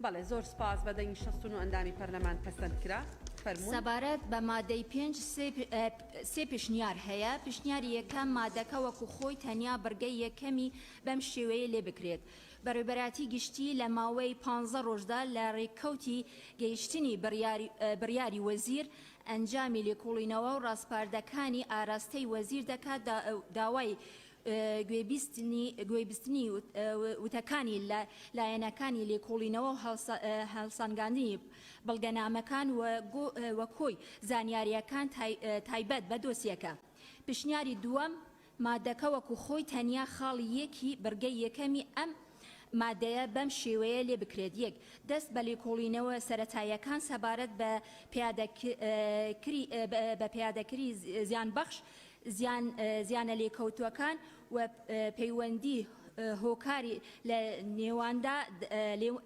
بەڵێ زۆر سپاس بە دەنگی 69 ئەندامی پەرلەمان پەسەند کرا. فەرموون. سەبارەت بە مادەی پێنج سێ پێشنیار هەیە، پێشنیاری یەکەم، مادەکە وەکو خۆی تەنیا بڕگەی یەکەمی بەم شێوەیە لێ بکرێت، بەڕێوبەرایەتی گشتی لە ماوەی پانزە ڕۆژدا لە ڕێککەوتی گەیشتنی بڕیاری وەزیر ئەنجامی لێکۆڵینەوە و ڕاسپاردەکانی ئاراستەی وەزیر دەکات داوای گوێبیستنی وتەکانی لایەنەکانی لێکۆڵینەوە و هەڵسەنگاندنی بەڵگەنامەکان و کۆی زانیارییەکان تایبەت بە دۆسیەکە. پێشنیاری دووەم، مادەکە وەکو خۆی تەنیا خاڵی یەکی بڕگەی یەکەمی ئەم مادەیە بەم شێوەیە لێ بکرێت، یەک. دەست بە لێکۆڵینەوە سەرەتاییەکان سەبارەت بە پیادەکری زیانبەخش، زیانە لێکەوتووەکان و پەیوەندی هۆکاری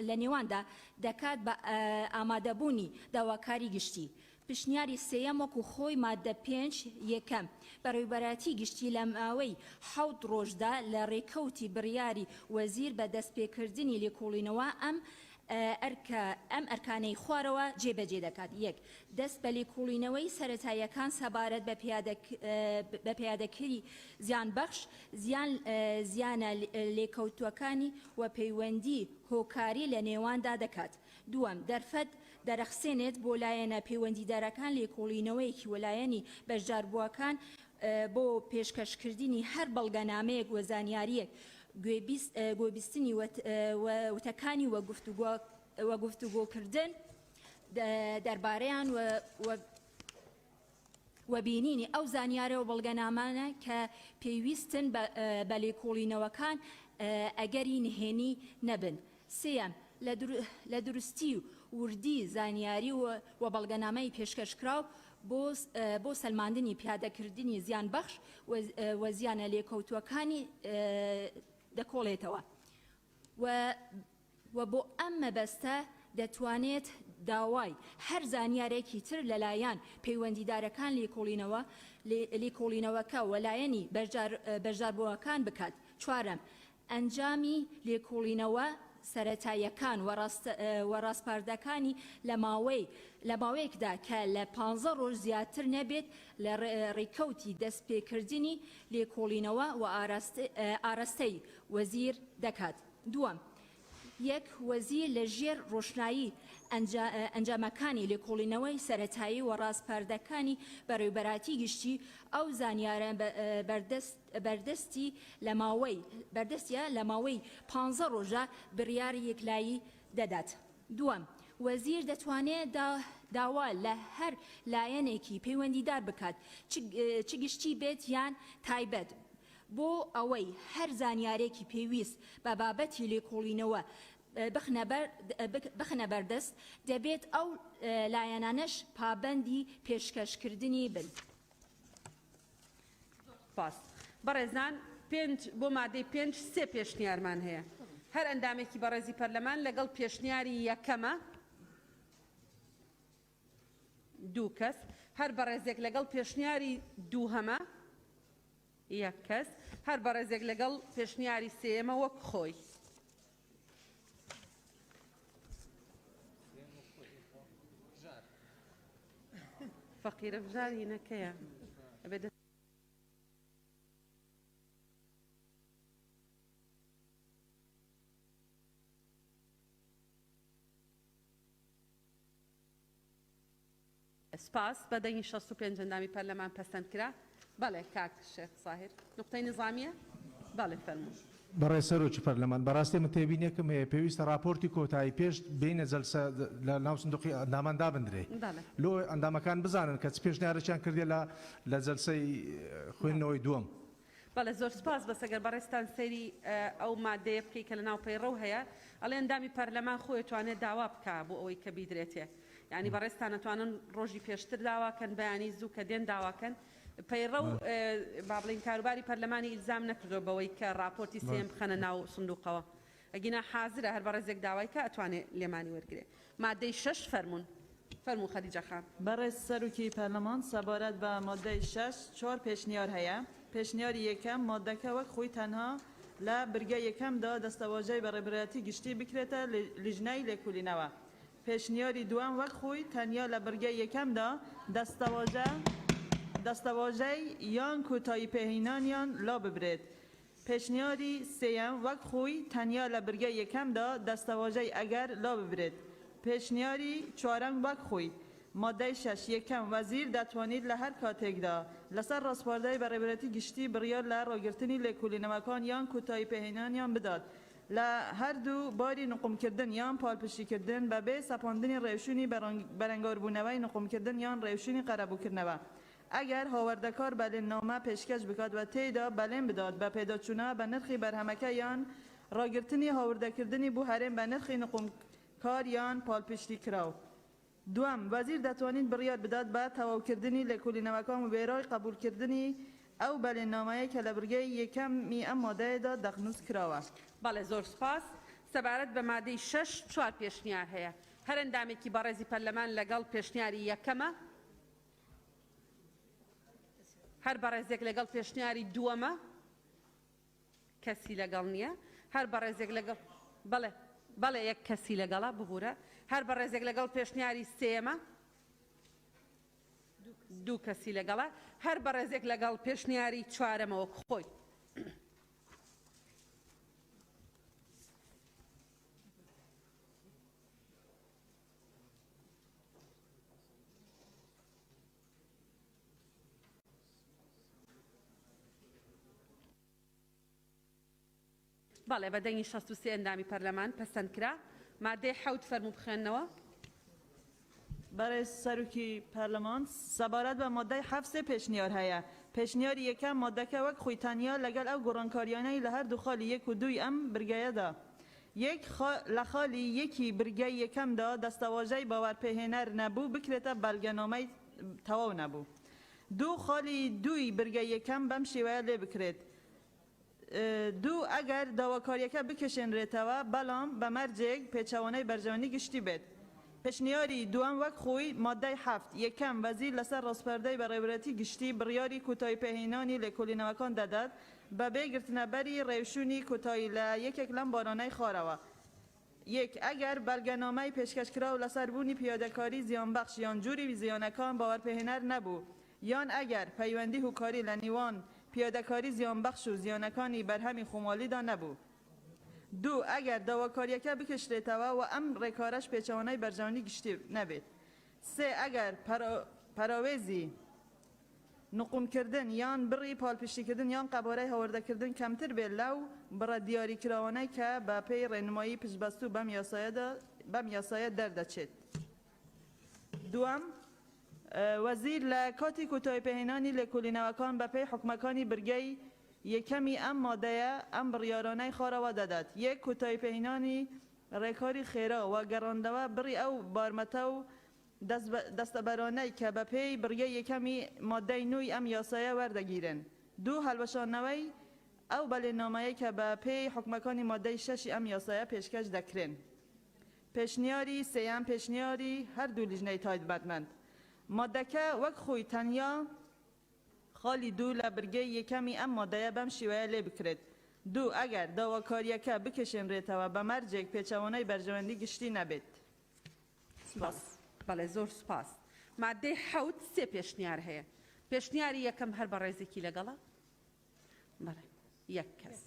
لە نێواندا دەکات بە ئامادەبوونی داواکاری گشتی. پشنیاری سێیەم وەکو خۆی ماددە پێنج، یەکەم، بەڕێوبەرایەتی گشتی لە ماوەی حەوت ڕۆژدا لە ڕێکەوتی بڕیاری وەزیر بە دەستپێکردنی لێکۆڵینەوە ئەم ئەرکە ئەم ئەرکانەی خوارەوە جێبەجێ دەکات، یەک. دەست بە لێکۆڵینەوەی سەرەتاییەکان سەبارەت بە بە پیادەکری زیانبەخش، زیان زیانە لێکەوتووەکانی و پەیوەندی هۆکاری لە نێواندا دەکات. دووەم، دەرفەت دەرەخسێنێت بۆ لایەنە پەیوەندیدارەکان لێکۆڵینەوەیەکی و لایەنی بەشداربووەکان بۆ پێشکەشکردنی هەر بەڵگەنامەیەک و زانیارییەک، گوێبیستنی وتەکانی و گفتوگۆکردن دەربارەیان و و بینینی ئەو زانیاری و بەڵگەنامانە کە پێویستن بە لێکۆڵینەوەکان ئەگەری نهێنی نەبن. سێیەم، لە دروستی و وردی زانیاری و بەڵگەنامەی پێشکەشکراو بۆ سەلماندنی پیادەکردنی زیانبەخش و زیانە لێکەوتووەکانی دەکۆڵێتەوە و و بۆ ئەم مەبەستە دەتوانێت داوای هەر زانیارێکی تر لەلایەن پەیوەندیدارەکان لێکۆڵینەوە لێکۆڵینەوەکە و لایەنی بەشداربووەکان بکات. چوارەم، ئەنجامی لێکۆڵینەوە سەرەتاییەکان و ڕاسپاردەکانی لە ماوەی لە ماوەیەکدا کە لە پانزە ڕۆژ زیاتر نەبێت لە ڕێکەوتی دەستپێکردنی لێکۆڵینەوە و ئاراستەی وەزیر دەکات. دووەم، یەک وەزیر لە ژێر ڕۆشنایی ئەنجامەکانی لێکۆڵینەوەی سەرەتایی و ڕاسپاردەکانی بەڕێوبەرایەتی گشتی ئەو زانیارە بەردەستی لە ماوەی بەردەستیە لە ماوەی پانزە ڕۆژدا بڕیاری یەکلایی دەدات. دووەم، وەزیر دەتوانێت داوا لە هەر لایەنێکی پەیوەندیدار بکات چ گشتی بێت یان تایبەت بۆ ئەوەی هەر زانیارێکی پێویست بە بابەتی لێکۆڵینەوە بخنە بەردەست، دەبێت ئەو لایەنانەش پابەندی پێشکەشکردنی بن. زۆر سوپاس. بەڕێزان پێنج بۆ مادەی پێنج سێ پێشنیارمان هەیە. هەر ئەندامێکی بەڕێزی پەرلەمان لەگەڵ پێشنیاری یەکەمە دوو کەس، هەر بەڕێزێک لەگەڵ پێشنیاری دووهەمە یەک کەس، هەر بەڕێزێک لەگەڵ پێشنیاری سێیەمە وەک خۆی. فەقیرە بژار هینەکەیە ئەبێ دەست. سپاس، بە دەنگی 65 ئەندامی پەرلەمان پەسەند کرا. بەڵێ کاک شێخ زاهیر، نوقتەی نیزامییە؟ بەڵێ فەرموو. بەڕێز سەرۆکی پەرلەمان، بەڕاستی من تێبینیەکم هەیە، پێویستە ڕاپۆرتی کۆتایی پێش بێینە جەلسە لە ناو سندوقی ئەندامان دابندرێ بەڵێ. لۆ ئەندامەکان بزانن کە چ پێشنیارێکیان کردیە لە لە جەلسەی خوێندنەوەی دووەم. بەڵێ زۆر سوپاس بەس ئەگەر بەڕێزتان سەیری ئەو مادەیە بکەی کە لەناو پەیڕەو هەیە ئەڵێ ئەندامی پەرلەمان خۆی ئەتوانێ داوا بکا بۆ ئەوەی کە بیدرێتێ یانی بەڕێزتان ئەتوانن ڕۆژی پێشتر داواکەن بەیانی زوو کە دێن داواکەن پەیڕەو با بڵێین کاروباری پەرلەمانی ئیلزام نەکردووە بەوەی کە ڕاپۆرتی سێیەم بخەنە ناو سندوقەوە ئەگینا حازرە هەر بەڕێزێک داوای کا ئەتوانێ لێمانی وەرگرێ مادەی شەش فەرموون فەرموو خەدیجە خان. بەڕێز سەرۆکی پەرلەمان سەبارەت بە ماددەی شەش چوار پێشنیار هەیە، پێشنیاری یەکەم، ماددەکە وەک خۆی تەنها. لە برگەی یەکەمدا دەستەواژەی بەڕێوەبەرایەتی گشتی بکرێتە لیژنەی لێکۆلینەوە. پێشنیاری دووەم وەک خۆی تەنیا لە بڕگەی یەکەمدا دەستەواژە دەستەواژەی یان کۆتایی پێهینانیان لاببرێت. پێشنیاری سێیەم وەک خۆی تەنیا لە بڕگەی یەکەمدا دەستەواژەی ئەگەر لاببرێت. پێشنیاری چوارەم وەک خۆی. مادەی شەش، یەکەم، وەزیر دەتوانیت لە هەر کاتێکدا لەسەر ڕاسپاردەی بەڕێوەبەرێتی گشتی بڕیار لە ڕاگرتنی لێکۆلینەوەکان یان کۆتایی پێهێنانیان بدات لە هەردوو باری نوقمکردن یان پاڵپشتیکردن بەبێ سەپاندنی ڕێوشوێنی بەرەنگاربوونەوەی نوقمکردن یان ڕێوشوێنی قەرەبووکردنەوە ئەگەر هاوردەکار بەلێننامە پێشکەش بکات و تێیدا بەلێن بدات بە پێداچوونەوە بە نرخی بەرهەمەکە یان ڕاگرتنی هاوردەکردنی بۆ هەرێم بە نرخی نوقمکار یان پاڵپشتیکراو. دووەم، وەزیر دەتوانیت بڕیار بدات بە تەواوکردنی لێکۆلینەوەکان و وێرای قبوڵکردنی ئەو بەلێننامەیە کە لە بڕگەی یەکەمی ئەم مادەیەدا دەقنووس کراوە. بەڵێ زۆر سوپاس. سەبارەت بە مادەی شەش چوار پێشنیار هەیە. هەر ئەندامێکی بەڕێزی پەرلەمان لەگەڵ پێشنیاری یەکەمە؟ هەر بەڕێزێک لەگەڵ پێشنیاری دووەمە؟ کەسی لەگەڵ نییە. هەر بەڕێزێک لەگەڵ بەڵێ بەڵێ یەک کەسی لەگەڵە ببورە. هەر بەڕێزێک لەگەڵ پێشنیاری سێیەمە؟ دوو کەسی لەگەڵە. هەر بەڕێزێک لەگەڵ پێشنیاری چوارەمە وەک خۆی. بەڵێ بە دەنگی 63 ئەندامی پەرلەمان پەسەند کرا. مادەی حەوت فەرموو بخوێننەوە. بەڕێز سەرۆکی پەرلەمان، سەبارەت بە مادەی حەفت سێ پێشنیار هەیە. پێشنیاری یەکەم، مادەکە وەک خۆی تەنیا لەگەڵ ئەو گۆڕانکاریانەی لە هەردوو خاڵی یەک و دووی ئەم برگەیەدا یەک لە خاڵی یەکی برگەی یەکەمدا دەستەواژەی باوەرپێهێنەر نەبوو بکرێتە بەڵگەنامەی تەواو نەبوو. دوو خاڵی دووی برگەی یەکەم بەم شێوەیە لێ بکرێت. دوو ئەگەر داواکارییەکە بکشێنرێتەوە، بەڵام بە مەرجێک پێچەوانەی بەرژەوەندی گشتی بێت. پێشنیاری دووەم وەک خۆی، ماددەی حەفت، یەکەم، وەزیر لەسەر ڕاسپاردەی بەڕێوەبەرێتی گشتی بڕیاری کۆتاییپێهێنانی لێکۆلینەوەکان دەدات بەبێ گرتنەبەری ڕێوشوێنی کۆتایی لە یەکێک لەم بارانەی خوارەوە. یەک، ئەگەر بەڵگەنامەی پێشکەشکراو لەسەر بوونی پیادەکاری زیانبەخش یان جۆری زیانەکان باوەڕپێهێنەر نەبوو، یان ئەگەر پەیوەندی هۆکاری لە نێوان پیادەکاری زیانبەخش و زیانەکانی بەرهەمی خۆماڵیدا نەبوو. دوو، ئەگەر داواکارییەکە بکشرێتەوە و ئەم ڕێکارەش پێچەوانەی بەرژەوەندی گشتی نەبێت. سێ، ئەگەر پەراوێزی نقومکردن یان بڕی پاڵپشتیکردن یان قەبارەی هاوردەکردن کەمتر بێت لەو بڕە دیاریکراوانەی کە بە پێی ڕێنمایی پشتبەستوو بەم یاسایەدا بەم یاسایە دەردەچێت. دووەم، وەزیر لە کاتی کۆتاییپێهێنانی لێکۆلینەوەکان بە پێی حوکمەکانی برگەی یەکەمی ئەم مادەیە ئەم بڕیارانەی خوارەوە دەدات، یەک کۆتاییپێهێنانی ڕێکاری خێرا و گەڕاندنەوە بڕی ئەو بارمتە و دەستەبەرانەی کە بە پێی بڕگەی یەکەمی ماددەی نۆی ئەم یاسایە وەردەگیرێن. دوو هەڵوەشاندنەوەی ئەو بەلێننامەیەی کە بە پێی حوکمەکانی ماددەی شەشی ئەم یاسایە پێشکەش دەکرێن. پێشنیاری سێیەم پێشنیاری هەردوو لیژنەی تایبەتمەند. ماددەکە وەک خۆی تەنیا خاڵی دوو لە برگەی یەکەمی ئەم مادەیە بەم شێوەیە لێ بکرێت، دوو ئەگەر داواکارییەکە بکشێنرێتەوە بە مەرجێک پێچەوانەی بەرژەوەندی گشتی نەبێت. سپاس. بەڵێ زۆر سوپاس. مادەی حەوت سێ پێشنیار هەیە. پێشنیاری یەکەم هەر بەڕێزێکی لەگەڵە؟ بەڵێ یەک کەس.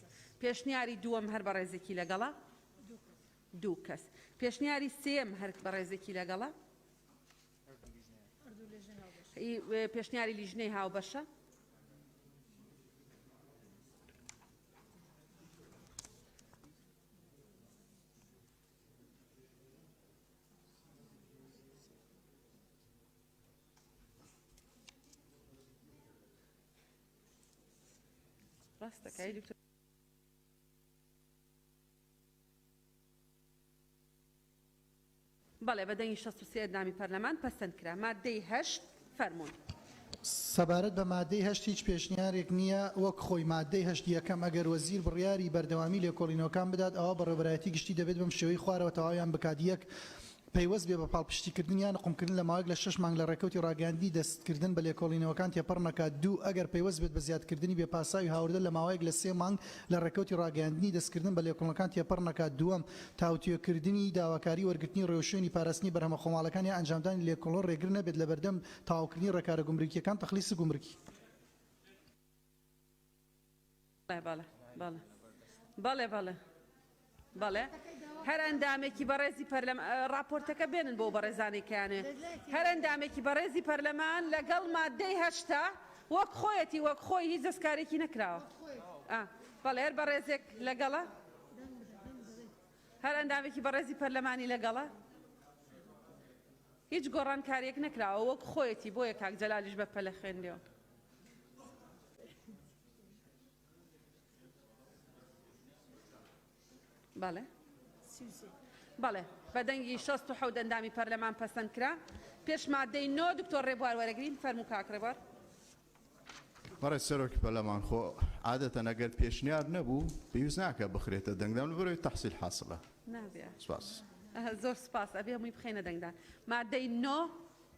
پێشنیاری دووەم هەر بەڕێزێکی لەگەڵە؟ دوو کەس. پێشنیاری سێیەم هەر بەڕێزێکی لەگەڵە؟ پێشنیاری لیژنەی هاوبەشە. ڕاستەکەی دکتۆر بەڵێ بە دەنگی 63 ئەندامی پەرلەمان پەسەند کرا مادەی هەشت فەرموون. سەبارەت بە مادەی هەشت هیچ پێشنیارێک نییە، وەک خۆی مادەی هەشت یەکەم، ئەگەر وەزیر بڕیاری بەردەوامی لێکۆڵینەوەکان بدات ئەوا بەڕێوەبەرایەتی گشتی دەبێت بەم شێوەی خوارەوە تەواویان بکات، یەک. پەیوەست بێ بە پاڵپشتیکردن یان نقومکردن لە ماوەیەک لە شەش مانگ لە ڕێکەوتی ڕاگەیاندنی دەستکردن بە لێکۆڵینەوەکان تێپەڕ نەکات دوو ئەگەر پەیوەست بێت بە زیادکردنی بێ پاساوی هاوردە لە ماوەیەک لە سێ مانگ لە ڕێکەوتی ڕاگەیاندنی دەستکردن بە لێکۆڵینەوەکان تێپەڕ نەکات دووەم تاوتوێکردنی داواکاری وەرگرتنی ڕێوشوێنی پاراستنی بەرهەمە خۆماڵەکان یا ئەنجامدانی لێکۆڵینەوە ڕێگر نەبێت لەبەردەم تەواوکردنی ڕێکارە گومرگییەکان تەخلیص گومرگی. بەڵێ بەڵێ بەڵێ بەڵێ بەڵێ هەر ئەندامێکی بەڕێزی پەرلەمان ڕاپۆرتەکە بێنن بۆ بەڕێزانەی کەیانێ هەر ئەندامێکی بەڕێزی پەرلەمان لەگەڵ مادەی 80 وەک خۆیەتی وەک خۆی هیچ دەستکارێکی نەکراوە بەڵێ هەر بەڕێزێک لەگەڵە هەر ئەندامێکی بەڕێزی پەرلەمانی لەگەڵە هیچ گۆڕانکاریەک نەکراوە وەک خۆیەتی بۆیە کاک جەلالیش بە پەلە خوێندیەوە. بەڵێ بەڵێ بە دەنگی 67 ئەندامی پەرلەمان پەسەند کرا پێش مادەی نۆ دکتۆر ڕێبوار وەرەگرین فەرموو کاک ڕێبوار. بەڕێز سەرۆکی پەرلەمان خۆ عادەتەن ئەگەر پێشنیار نەبوو پێویست ناکا بخرێتە دەنگدان لەبەرئەوەی تەحسیل حاسڵە. نابێ. سپاس. زۆر سپاس ئەبێ هەمووی بخەینە دەنگدان. مادەی نۆ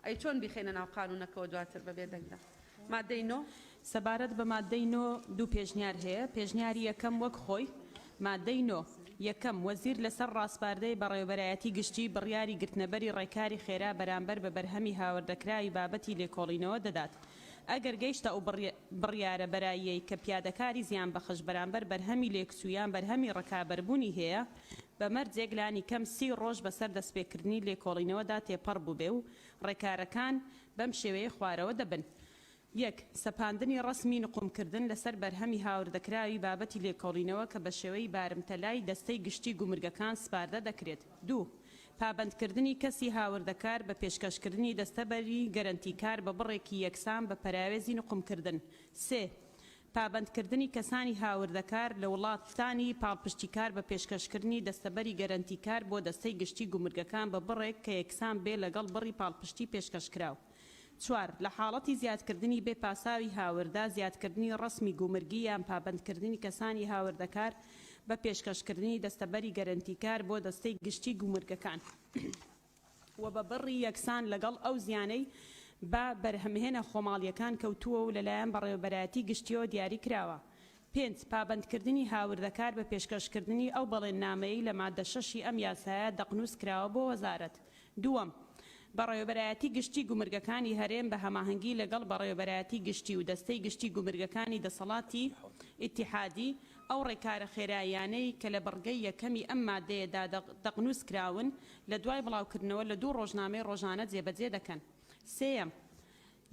ئەی چۆن بیخەینە ناو قانوونەکەوە دواتر بەبێ دەنگدان؟ مادەی نۆ. سەبارەت بە ماددەی نۆ دوو پێشنیار هەیە، پێشنیاری یەکەم وەک خۆی، ماددەی نۆ، یەکەم، وەزیر لەسەر ڕاسپاردەی بەڕێوەبەرایەتی گشتی بڕیاری گرتنەبەری ڕێکاری خێرا بەرامبەر بە بەرهەمی هاوردەکراوی بابەتی لێکۆڵینەوە دەدات ئەگەر گەیشتە ئەو بڕیارە بەراییەی کە پیادەکاری زیانبەخش بەرامبەر بەرهەمی لێکچوو یان بەرهەمی ڕکابەربوونی هەیە بە مەرجێک لانیکەم سی ڕۆژ بەسەر دەستپێکردنی لێکۆڵینەوەدا تێپەڕ بووبێ و ڕێکارەکان بەم شێوەیەی خوارەوە دەبن. یەک، سەپاندنی ڕەسمی نقومکردن لەسەر بەرهەمی هاوردەکراوی بابەتی لێکۆڵینەوە کە بەشێوەی بارمتە لای دەستەی گشتی گومرگەکان سپاردە دەکرێت. دوو، پابەندکردنی کەسی هاوردەکار بە پێشکەشکردنی دەستەبەری گەرەنتیکار بە بڕێکی یەکسان بە پەراوێزی نقومکردن. سێ، پابەندکردنی کەسانی هاوردەکار لە وڵاتانی پاڵپشتیکار بە پێشکەشکردنی دەستەبەری گەرەنتیکار بۆ دەستەی گشتی گومرگەکان بە بڕێک کە یەکسان بێ لەگەڵ بڕی پاڵپشتی پێشکەشکراو. چوار، لە حاڵەتی زیادکردنی بێ پاساوی هاوردە، زیادکردنی ڕەسمی گومرگی یان پابەندکردنی کەسانی هاوردەکار بە پێشکەشکردنی دەستەبەری گەرەنتیکار بۆ دەستەی گشتی گومرگەکان و بە بڕی یەکسان لەگەڵ ئەو زیانەی بە بەرهەمهێنە خۆماڵییەکان کەوتووە و لەلایەن بەڕێوەبەرایەتی گشتییەوە دیاری کراوە. پێنج، پابەندکردنی هاوردەکار بە پێشکەشکردنی ئەو بەڵێننامەیەی لە ماددە شەشی ئەم یاسایە دەقنووس کراوە بۆ وەزارەت. دووەم، بەڕێوەبەرایەتی گشتی گومرگەکانی هەرێم بە هەماهەنگی لەگەڵ بەڕێوەبەرایەتی گشتی و دەستەی گشتی گومرگەکانی دەسەڵاتی ئیتیحادی ئەو ڕێکارە خێراییانەی کە لە بڕگەی یەکەمی ئەم ماددەیەدا دەقنووس کراون لە دوای بڵاوکردنەوە لە دوو ڕۆژنامەی ڕۆژانە جێبەجێ دەکەن. سێیەم،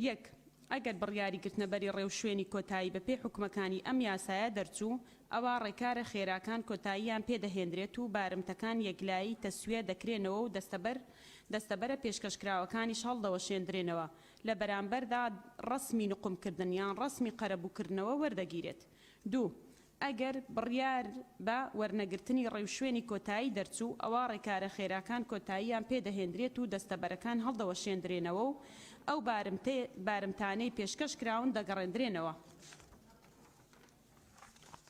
یەک، ئەگەر بڕیاری گرتنەبەری ڕێوشوێنی کۆتایی بەپێی حوکمەکانی ئەم یاسایە دەرچوو، ئەوا ڕێکارە خێراکان کۆتاییان پێ دەهێنرێت و بارمتەکان یەکلایی، تەسویە، دەکرێنەوە و دەستەبەر دەستەبەرە پێشکەشکراوەکانیش هەڵدەوەشێندرێنەوە، لە بەرامبەردا ڕەسمی نوقمکردن یان ڕەسمی قەرەبووکردنەوە وەردەگیرێت. دوو. ئەگەر بڕیار بە وەرنەگرتنی ڕێوشوێنی کۆتایی دەرچوو، ئەوا ڕێکارە خێراکان کۆتاییان پێ دەهێندرێت و دەستەبەرەکان هەڵدەوەشێندرێنەوە و ئەو بارمتانەی پێشکەش کراون دەگەڕێندرێنەوە.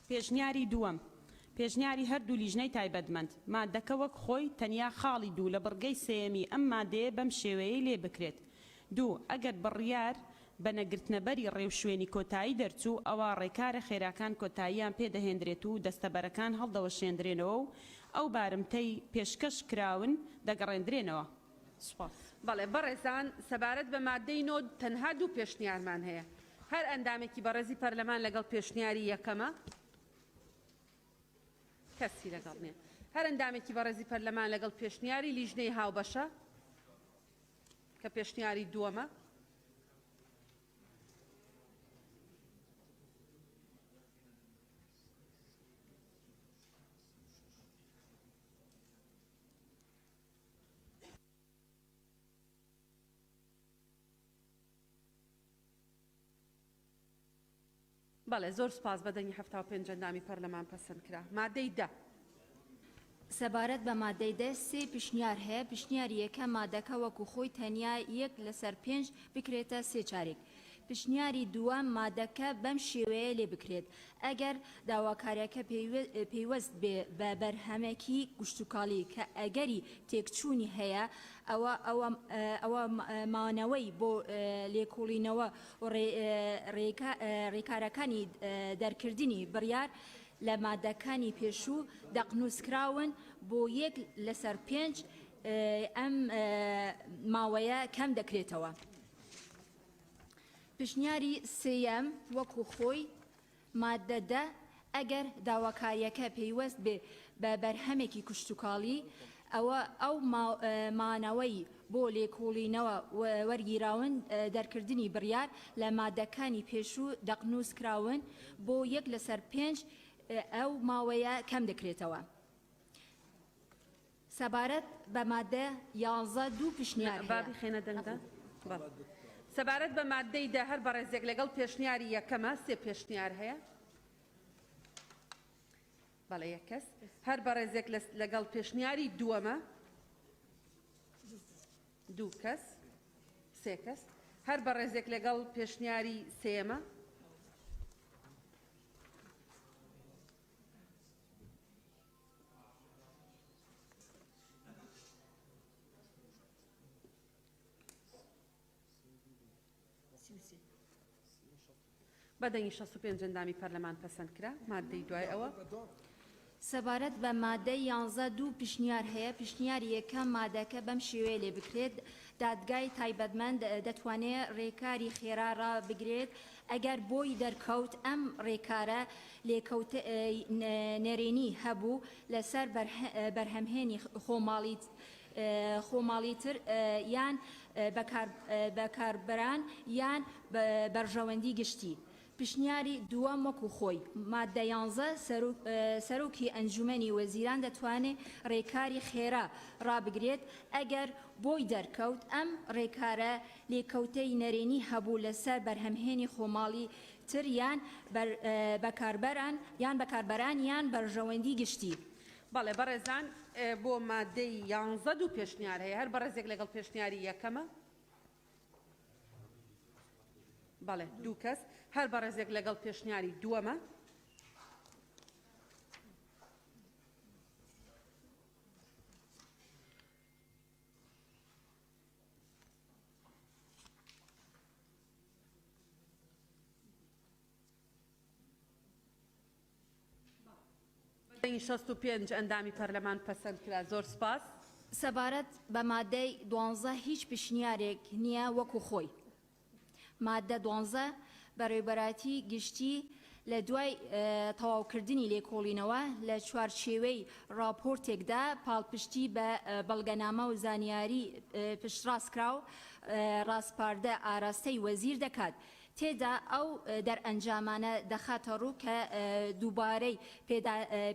پێشنیاری دووەم، پێشنیاری هەردوو لیژنەی تایبەتمەند، ماددەکە وەک خۆی، تەنیا خاڵی دوو لە بڕگەی سێیەمی ئەم ماددەیە بەم شێوەیەی لێ بکرێت، دوو، ئەگەر بڕیار بە نەگرتنەبەری ڕێوشوێنی کۆتایی دەرچوو، ئەوا ڕێکارە خێراکان کۆتاییان پێ دەهێندرێت و دەستەبەرەکان هەڵدەوەشێندرێنەوە و ئەو بارمتەی پێشکەش کراون دەگەڕێندرێنەوە. سوپاس. بەڵێ بەڕێزان سەبارەت بە ماددەی نۆ تەنها دوو پێشنیارمان هەیە. هەر ئەندامێکی بەڕێزی پەرلەمان لەگەڵ پێشنیاری یەکەمە؟ کەسی لەگەڵ نییە. هەر ئەندامێکی بەڕێزی پەرلەمان لەگەڵ پێشنیاری لیژنەی هاوبەشە؟ کە پێشنیاری دووەمە. بەڵێ زۆر سوپاس بە دەنگی 75 ئەندامی پەرلەمان پەسەند کرا. مادەی دە. سەبارەت بە مادەی دە سێ پیشنیار هەیە، پیشنیاری یەکەم مادەکە وەکو خۆی تەنیا یەک لەسەر پێنج بکرێتە سێ چارێک. پشنیاری دووەم مادەکە بەم شێوەیە لێ بکرێت، ئەگەر داواکاریەکە پەیوەست بێ بە بەرهەمێکی کشتوکاڵی کە ئەگەری تێکچوونی هەیە، ئەوە ئەوە مانەوەی بۆ لێکۆڵینەوە و ڕێکارەکانی دەرکردنی بڕیار لە مادەکانی پێشوو دەقنووسکراون بۆ یەک لەسەر پێنج ئەم ماوەیە کەم دەکرێتەوە. پێشنیاری سێیەم وەکو خۆی، ماددە دە، ئەگەر داواکارییەکە پەیوەست بێ بە بەرهەمێکی کشتوکاڵی، ئەوە ئەو مانەوەی بۆ لێکۆڵینەوە وەرگیراون دەرکردنی بڕیار لە ماددەکانی پێشوو دەقنووس کراون بۆ یەک لەسەر پێنج ئەو ماوەیە کەم دەکرێتەوە. سەبارەت بە ماددە یانزە دوو پشنیار با هەیە. بیخەینە دەنگدان. بەڵێ. سەبارەت بە ماددەی دە هەر بەڕێزێک لەگەڵ پێشنیاری یەکەمە سێ پێشنیار هەیە. بەڵێ یەک کەس. هەر بەڕێزێک لەگەڵ پێشنیاری دووەمە دوو کەس سێ کەس. هەر بەڕێزێک لەگەڵ پێشنیاری سێیەمە. بە دەنگی 65 ئەندامی پەرلەمان پەسەند کرا. ماددەی دوای ئەوە. سەبارەت بە مادەی یانزە دوو پشنیار هەیە، پشنیاری یەکەم مادەکە بەم شێوەیە لێ بکرێت، دادگای تایبەتمەند دەتوانێ رێکاری خێرا رابگرێت ئەگەر بۆی دەرکەوت ئەم رێکارە لێکەوتەی نەرێنی هەبوو لەسەر بەرهەمهێنی خۆماڵیتر یان بەکاربەران یان بەرژەوەندی گشتی. پشنیاری دووەم وەکو خۆی، ماددە یانزە، سەرۆکی ئەنجومەنی وەزیران دەتوانێ رێکاری خێرا رابگرێت ئەگەر بۆی دەرکەوت ئەم رێکارە لێکەوتەی نەرێنی هەبوو لەسەر بەرهەمهێنی خۆماڵی تر یان بەکاربەران یان بەکاربەران یان بەرژەوەندی گشتی. بەڵێ بەڕێزان بۆ ماددەی یانزە دوو پێشنیار هەیە هەر بەڕێزێک لەگەڵ پێشنیاری یەکەمە. بەڵێ دوو کەس هەر بەڕێزێک لەگەڵ پێشنیاری دووەمە. دەنگی 65 ئەندامی پەرلەمان پەسەند کرا. زۆر سپاس. سەبارەت بە مادەی دوانزە هیچ پشنیارێک نییە وەکو خۆی. ماددە دوانزە، بەڕێوبەرایەتی گشتی لە دوای تەواوکردنی لێکۆڵینەوە لە چوارچێوەی ڕاپۆرتێکدا پاڵپشتی بە بەڵگەنامە و زانیاری پشتڕاستکراو ڕاسپاردە ئاراستەی وەزیر دەکات تێدا ئەو دەرئەنجامانە دەخاتە ڕوو کە دووبارەی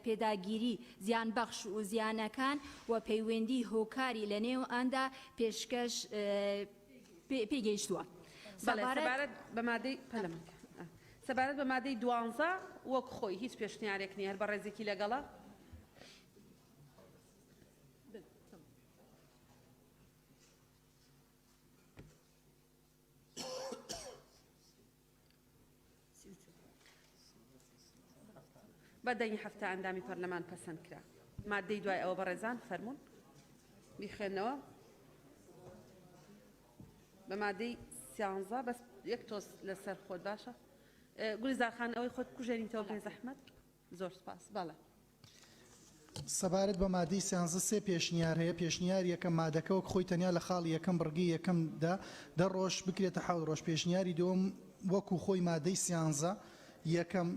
پێداگیری زیانبەخش و زیانەکان و پەیوەندی هۆکاری لەنێواندا پێشکەش پێگەیشتووە. بەڵێ سەبارەت بە مادەی پەلەمەکە سەبارەت بە مادەی دوانزە وەک خۆی هیچ پێشنیارێک نییە هەر بەڕێزێکی لەگەڵە. بە دەنگی 70 ئەندامی پەرلەمان پەسەند کرا. مادەی دوای ئەوە بەڕێزان فەرموون بیخوێنەوە. بە مادەی سیانزە بەس یەک تۆز لەسەر خۆت باشە گولیزار خان ئەوەی خۆت بکوژێنیتەوە بێ زەحمەت زۆر سپاس بەڵێ. سەبارەت بە مادەی سیانزە سێ پێشنیار هەیە، پێشنیار یەکەم، مادەکە وەک خۆی تەنیا لە خاڵی یەکەم بڕگەی یەکەمدا دە ڕۆژ بکرێتە حەوت ڕۆژ، پێشنیاری دووەم وەکو خۆی مادەی سیانزە یەکەم،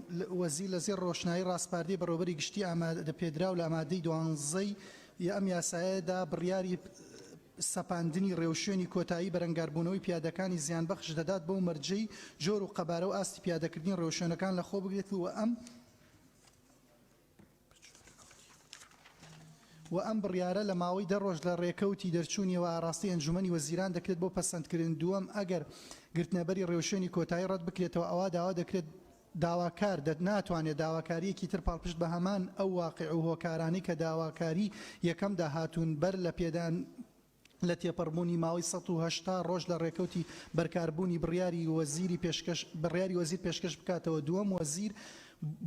وەزیر لە زێر ڕۆشنایی ڕاسپاردەی بەڕێوەبەری گشتی ئامادەپێدراو لە مادەی دوانزەی ئەم یاسایەدا بڕیاری سەپاندنی ڕێوشوێنی کۆتایی بەرەنگاربوونەوەی پیادەکانی زیانبەخش دەدات بەو مەرجەی جۆر و قەبارە و ئاستی پیادەکردنی ڕێوشوێنەکان لەخۆ بگرێت و ئەم و ئەم بڕیارە لە ماوەی دە ڕۆژ لە ڕێکەوتی دەرچوونیەوە ئاراستەی ئەنجومەنی وەزیران دەکرێت بۆ پەسەندکردن، دووەم، ئەگەر گرتنەبەری ڕێوشوێنی کۆتایی ڕەت بکرێتەوە ئەوا داوا دەکرێت داواکار ناتوانێت داواکارییەکی تر پاڵپشت بە هەمان ئەو واقیع و هۆکارانەی کە داواکاری یەکەمدا هاتوون بەر لە پێدان. لە تێپەڕبوونی ماوەی 180 ڕۆژ لە ڕێکەوتی بەرکاربوونی بڕیاری وەزیری پێشکەش بڕیاری وەزیر پێشکەش بکاتەوە دووەم وەزیر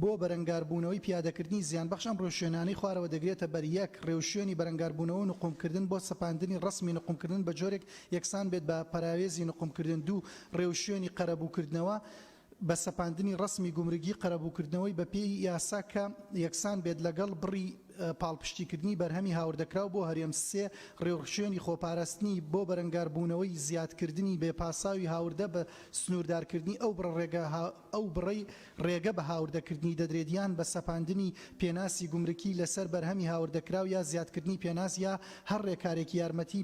بۆ بەرەنگاربوونەوەی پیادەکردنی زیانبەخش ئەم ڕێوشوێنانەی خوارەوە دەگرێتە بەر یەک ڕێوشوێنی بەرەنگاربوونەوە و نقومکردن بۆ سەپاندنی ڕەسمی نقومکردن بە جۆرێک یەکسان بێت بە پەراوێزی نقومکردن دوو ڕێوشوێنی قەرەبووکردنەوە بە سەپاندنی ڕەسمی گومرگی قەرەبووکردنەوەی بەپێی یاسا کە یەکسان بێت لەگەڵ بڕی پاڵپشتیکردنی بەرهەمی هاوردەکراو بۆ هەرێم سێ ڕێوڕشوێنی خۆپاراستنی بۆ بەرەنگاربوونەوەی زیادکردنی بێ پاساوی هاوردە بە سنووردارکردنی ئەو بڕە ڕێگە ئەو بڕەی ڕێگە بە هاوردەکردنی دەدرێت یان بە سەپاندنی پێناسی گومرکی لەسەر بەرهەمی هاوردەکراو یا زیادکردنی پێناس یا هەر ڕێکارێکی یارمەتی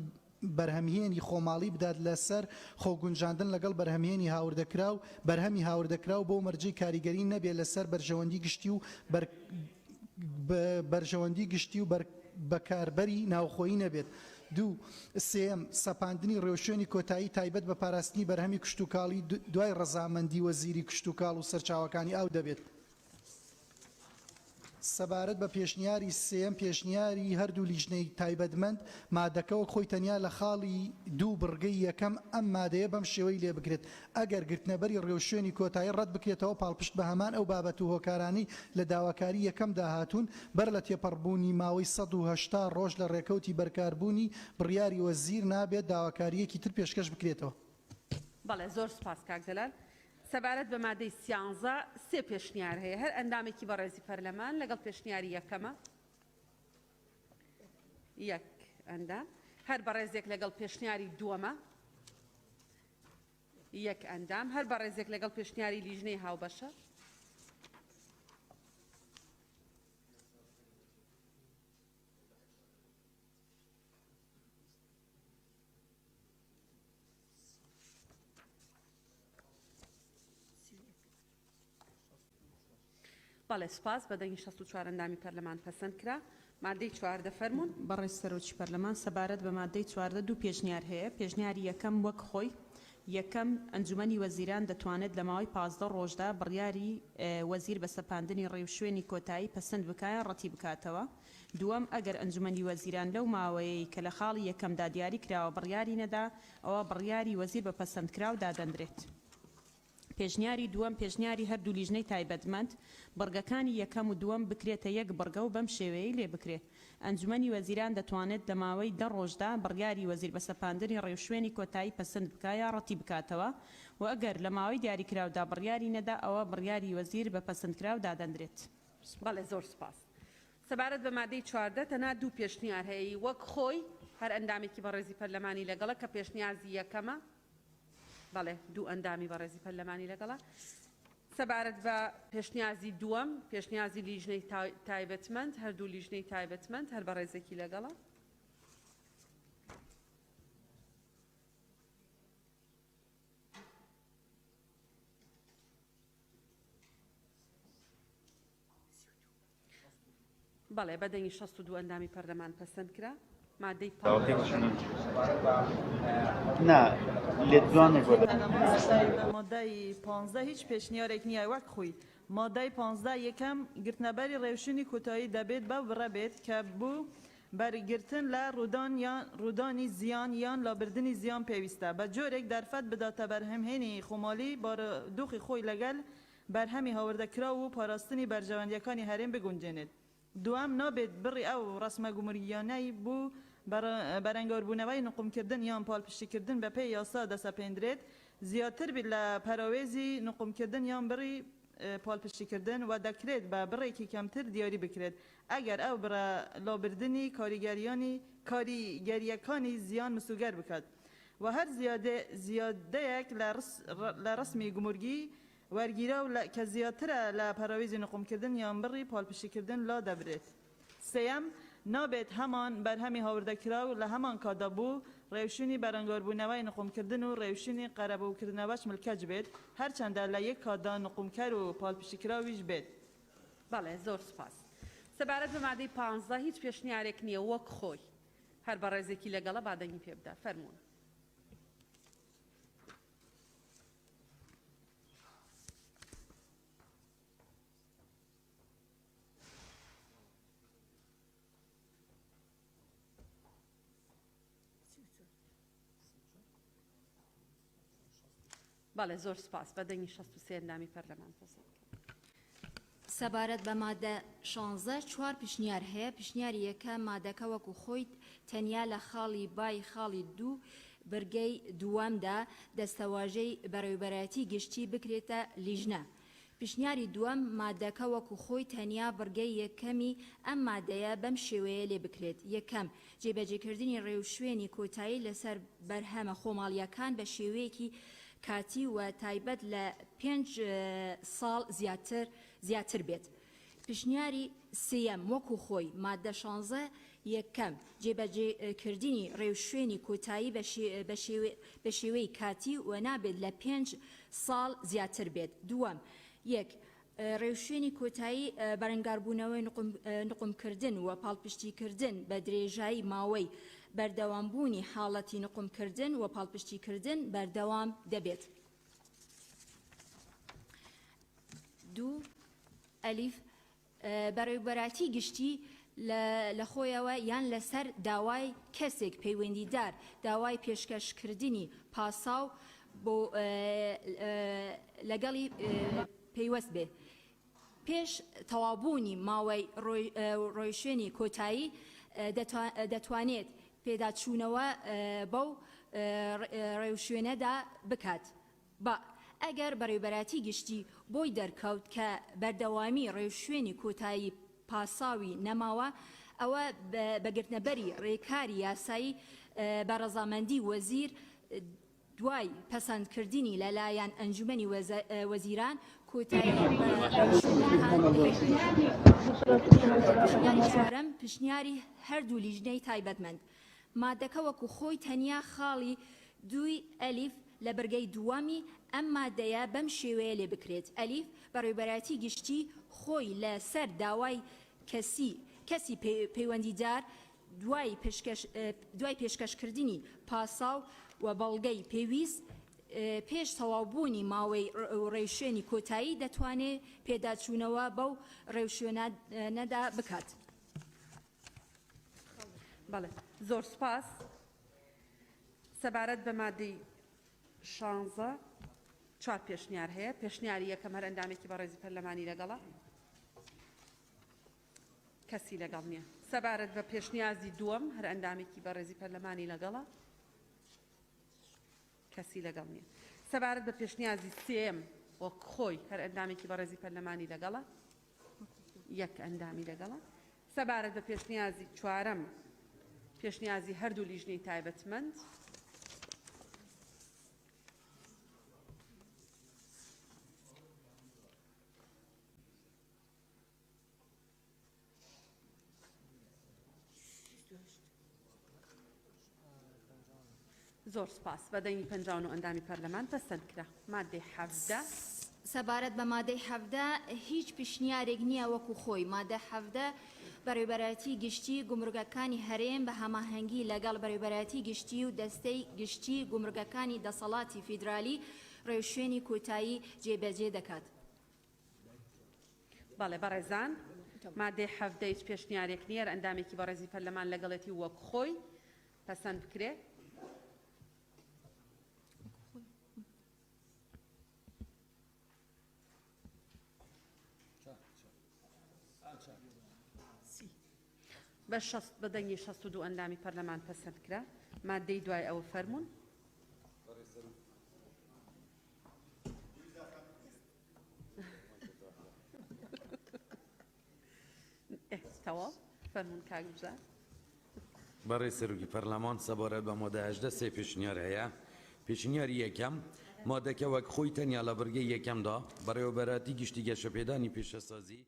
بەرهەمهێنی خۆماڵی بدات لەسەر خۆگونجاندن لەگەڵ بەرهەمهێنی هاوردەکراو بەرهەمی هاوردەکراو بەو مەرجەی کاریگەری نەبێت لەسەر بەرژەوەندی گشتی و بەرژەوەندی گشتی و بەکاربەری ناوخۆیی نەبێت. دوو. سێیەم، سەپاندنی ڕێوشوێنی کۆتایی تایبەت بە پاراستنی بەرهەمی کشتوکاڵی دوای ڕەزامەندی وەزیری کشتوکاڵ و سەرچاوەکانی ئاو دەبێت. سەبارەت بە پێشنیاری سێیەم پێشنیاری هەردوو لیژنەی تایبەتمەند، مادەکە وەک خۆی تەنیا لە خاڵی دوو بڕگەی یەکەم ئەم مادەیە بەم شێوەی لێ بکرێت، ئەگەر گرتنەبەری ڕێوشوێنی کۆتایی ڕەت بکرێتەوە پاڵپشت بە هەمان ئەو بابەت و هۆکارانەی لە داواکاری یەکەمدا هاتوون بەر لە تێپەڕبوونی ماوەی 180 ڕۆژ لە ڕێکەوتی بەرکاربوونی بڕیاری وەزیر نابێت داواکارییەکی تر پێشکەش بکرێتەوە. بەڵێ زۆر سوپاس کاک جەلال. سەبارەت بە مادەی سیانزە سێ پێشنیار هەیە هەر ئەندامێکی بەڕێزی پەرلەمان لەگەڵ پێشنیاری یەکەمە یەک ئەندام هەر بەڕێزێک لەگەڵ پێشنیاری دووەمە یەک ئەندام هەر بەڕێزێک لەگەڵ پێشنیاری لیژنەی هاوبەشە بەڵێ سوپاس بە دەنگی 64 ئەندامی پەرلەمان پەسەند کرا. مادەی 14 فەرموون. بەڕێز سەرۆکی پەرلەمان، سەبارەت بە مادەی 14 دوو پێشنیار هەیە، پێشنیاری یەکەم وەک خۆی، یەکەم، ئەنجومەنی وەزیران دەتوانێت لە ماوەی 15 ڕۆژدا بڕیاری وەزیر بە سەپاندنی ڕێوشوێنی کۆتایی پەسەند بکا یان ڕەتی بکاتەوە. دووەم، ئەگەر ئەنجومەنی وەزیران لەو ماوەیەی کە لە خاڵی یەکەمدا دیاری کراوە بڕیاری نەدا، ئەوا بڕیاری وەزیر بە پەسەندکراو دادەنرێت. پێشنیاری دووەم، پێشنیاری هەردوو لیژنەی تایبەتمەند، بڕگەکانی یەکەم و دووەم بکرێتە یەک بڕگە و بەم شێوەیەی لێ بکرێ، ئەنجومەنی وەزیران دەتوانێت لە ماوەی دە ڕۆژدا بڕیاری وەزیر بە سەپاندنی ڕێوشوێنی کۆتایی پەسند بکا یا ڕەتی بکاتەوە و ئەگەر لە ماوەی دیاریکراودا بڕیاری نەدا ئەوا بڕیاری وەزیر بە پەسندکراو دادەنرێت. بەڵێ زۆر سوپاس. سەبارەت بە مادەی 14 تەنها دوو پێشنیار هەیە وەک خۆی هەر ئەندامێکی بەڕێزی پەرلەمانی لەگەڵە کە پێشنیازی یەکەمە بەڵێ دوو ئەندامی بەڕێزی پەرلەمانی لەگەڵە سەبارەت بە پێشنیازی دووەم پێشنیازی لیژنەی تایبەتمەند هەردوو لیژنەی تایبەتمەند هەر بەڕێزێکی لەگەڵە. بەڵێ بە دەنگی 62 ئەندامی پەرلەمان پەسەند کرا. مادەی نا لێدوانێک وەرە. مادەی پانزدە هیچ پێشنیارێک نییە وەک خۆی مادەی پانزدە یەکەم گرتنەبەری ڕێوشوێنی کۆتایی دەبێت بەو بڕە بێت کە بۆ بەرگرتن لە ڕوودان یان ڕوودانی زیان یان لابردنی زیان پێویستە بە جۆرێک دەرفەت بداتە بەرهەمهێنی خۆماڵی بارودۆخی خۆی لەگەل بەرهەمی هاوردەکراو و پاراستنی بەرژەوەندییەکانی هەرێم بگونجێنێت. دووەم، نابێت بڕی ئەو ڕەسمە گومرگییانەی بۆ بەرەنگاربوونەوەی نوقومکردن یان پاڵپشتیکردن بەپێی یاسا دەسەپێندرێت زیاتر بێت لە پەراوێزی نوقومکردن یان بڕی پاڵپشتیکردن و دەکرێت بە بڕێکی کەمتر دیاری بکرێت ئەگەر ئەو بڕە لابردنی کاریگەرییەکانی زیان مسۆگەر بکات و هەر زیادەیەک لە ڕەسمی گومرگی وەرگیراو لە کە زیاترە لە پەراوێزی نوقومکردن یان بڕی پاڵپشتیکردن لادەبرێت. سێیەم، نابێت هەمان بەرهەمی هاوردەکراو لە هەمان کاتدا بۆ ڕێوشوێنی بەرەنگاربوونەوەی نوقومکردن و ڕێوشوێنی قەرەبووکردنەوەش ملکەچ بێت، هەرچەندە لە یەک کاتدا نوقومکەر و پاڵپشتیکراویش بێت. بەڵێ زۆر سوپاس. سەبارەت بە مادەی پانزە هیچ پێشنیارێک نییە وەک خۆی. هەر بەڕێزێکی لەگەڵە با دەنگی پێ بدا. فەرموون. بەڵێ زۆر سوپاس. بە دەنگی 63 ئەندامی پەرلەمان پەسەند کرا. سەبارەت بە مادە 16 چوار پیشنیار هەیە. پیشنیاری یەکەم، مادەکە وەکو خۆی تەنیا لە خاڵی بای خاڵی دوو برگەی دووەمدا دەستەواژەی بەڕێوەبەرایەتی گشتی بکرێتە لیژنە. پیشنیاری دووەم، مادەکە وەکو خۆی تەنیا بڕگەی یەکەمی ئەم مادەیە بەم شێوەیە لێ بکرێت، یەکەم، جێبەجێکردنی ڕێوشوێنی کۆتایی لەسەر بەرهەمە خۆماڵییەکان بە شێوەیەکی کاتی و تایبەت لە پێنج ساڵ زیاتر زیاتر بێت. پیشنیاری سێیەم، وەکو خۆی، مادە 16، یەکەم، جێبەجێکردنی ڕێوشوێنی کۆتایی بە شێوەی کاتی و نابێت لە پێنج ساڵ زیاتر بێت. دووەم، یەک، ڕێوشوێنی کۆتایی بەرەنگاربوونەوەی نوقمکردن و پاڵپشتیکردن بە درێژایی ماوەی بەردەوامبوونی حاڵەتی نوقمکردن و پاڵپشتیکردن بەردەوام دەبێت. دوو، ئەلیف، بەڕێوبەرایەتی گشتی لە خۆیەوە یان لەسەر داوای کەسێک پەیوەندیدار داوای پێشکەشکردنی پاساو بۆ لەگەڵی پەیوەست بێت پێش تەواوبوونی ماوەی ڕۆیشتنی کۆتایی دەتوانێت پێداچوونەوە بەو ڕێوشوێنەدا بکات. با، ئەگەر بەڕێوبەرایەتی گشتی بۆی دەرکەوت کە بەردەوامی ڕێوشوێنی کۆتایی پاساوی نەماوە، ئەوە بە گرتنەبەری ڕێکاری یاسایی بە ڕەزامەندی وەزیر دوای پەسەندکردنی لەلایەن ئەنجومەنی وەزیران کۆتایی بە ڕێوشوێنەکان دەهێنرێت. پێشنیاری چوارەم، پێشنیاری هەردوو لیژنەی تایبەتمەند. مادەکە وەکو خۆی تەنیا خاڵی دووی ئەلیف لە بڕگەی دووەمی ئەم مادەیە بەم شێوەیە لێ بکرێت، ئەلیف، بەڕێوبەرایەتی گشتی خۆی لە سەر داوای کەسی کەسی پەیوەندیدار دوای پێشکەش دوای پێشکەشکردنی پاساو و بەڵگەی پێویست پێش تەواوبوونی ماوەی ڕێوشوێنی کۆتایی دەتوانێ پێداچوونەوە بەو ڕێوشوێنانەدا بکات. بەڵێ زۆر سوپاس. سەبارەت بە مادەی شانزە چوار پێشنیار هەیە. پێشنیاری یەکەم هەر ئەندامێکی بەڕێزی پەرلەمانی لەگەڵە؟ کەسی لەگەڵ نییە. سەبارەت بە پێشنیازی دووەم هەر ئەندامێکی بەڕێزی پەرلەمانی لەگەڵە؟ کەسی لەگەڵ نییە. سەبارەت بە پێشنیازی سێیەم وەک خۆی هەر ئەندامێکی بەڕێزی پەرلەمانی لەگەڵە؟ یەک ئەندامی لەگەڵە. سەبارەت بە پێشنیازی چوارەم، پێشنیازی هەردوو لیژنەی تایبەتمەند. زۆر سوپاس. بە دەنگی 59 ئەندامی پەرلەمان پەسەند کرا. مادەی 17. سەبارەت بە مادەی 17 هیچ پیشنیارێک نییە وەکو خۆی. مادە 17 بەڕێوبەرایەتی گشتی گومرگەکانی هەرێم بە هەماهەنگی لەگەڵ بەڕێوبەرایەتی گشتی و دەستەی گشتی گومرگەکانی دەسەڵاتی فیدرالی ڕێوشوێنی کۆتایی جێبەجێ دەکات. بەڵێ بەڕێزان مادەی 17 هیچ پێشنیارێک نییە، ئەندامێکی بەڕێزی پەرلەمان لەگەڵێتی وەک خۆی پەسەند بکرێ. بە شەست بە دەنگی 62 ئەندامی پەرلەمان پەسەند کرا. مادەی دوای ئەوە فەرموون. تەواو فەرموون کاک بژار. بەڕێز سەرۆکی پەرلەمان سەبارەت بە مادە 18 سێ پێشنیار هەیە. پێشنیاری یەکەم، مادەکە وەک خۆی تەنیا لە بڕگەی یەکەمدا، بەڕێوەبەرایەتی گشتی گەشەپێدانی پیشەسازی،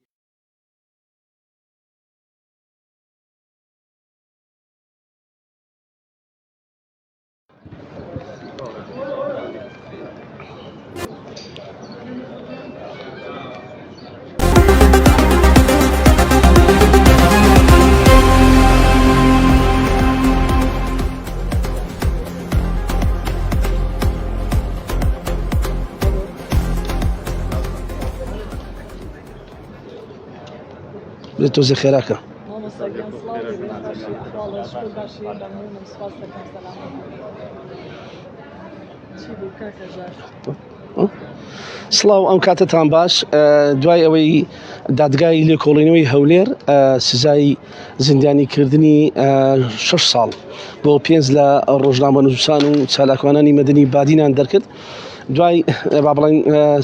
تۆزێ خێراکە. مامۆستا گیان سڵاو لێ بێت باشی ئەحواڵت شکور باشی مەمنونم سوپاس دەکەم سەلامەت بی چی بوو کاکە ژار؟ سڵاو ئەم کاتەتان باش دوای ئەوەی دادگای لێکۆڵینەوەی هەولێر سزای زیندانیکردنی شش ساڵ بۆ پێنج لە ڕۆژنامەنووسان و چالاکوانانی مەدەنی بادینان دەرکرد دوای با بڵێن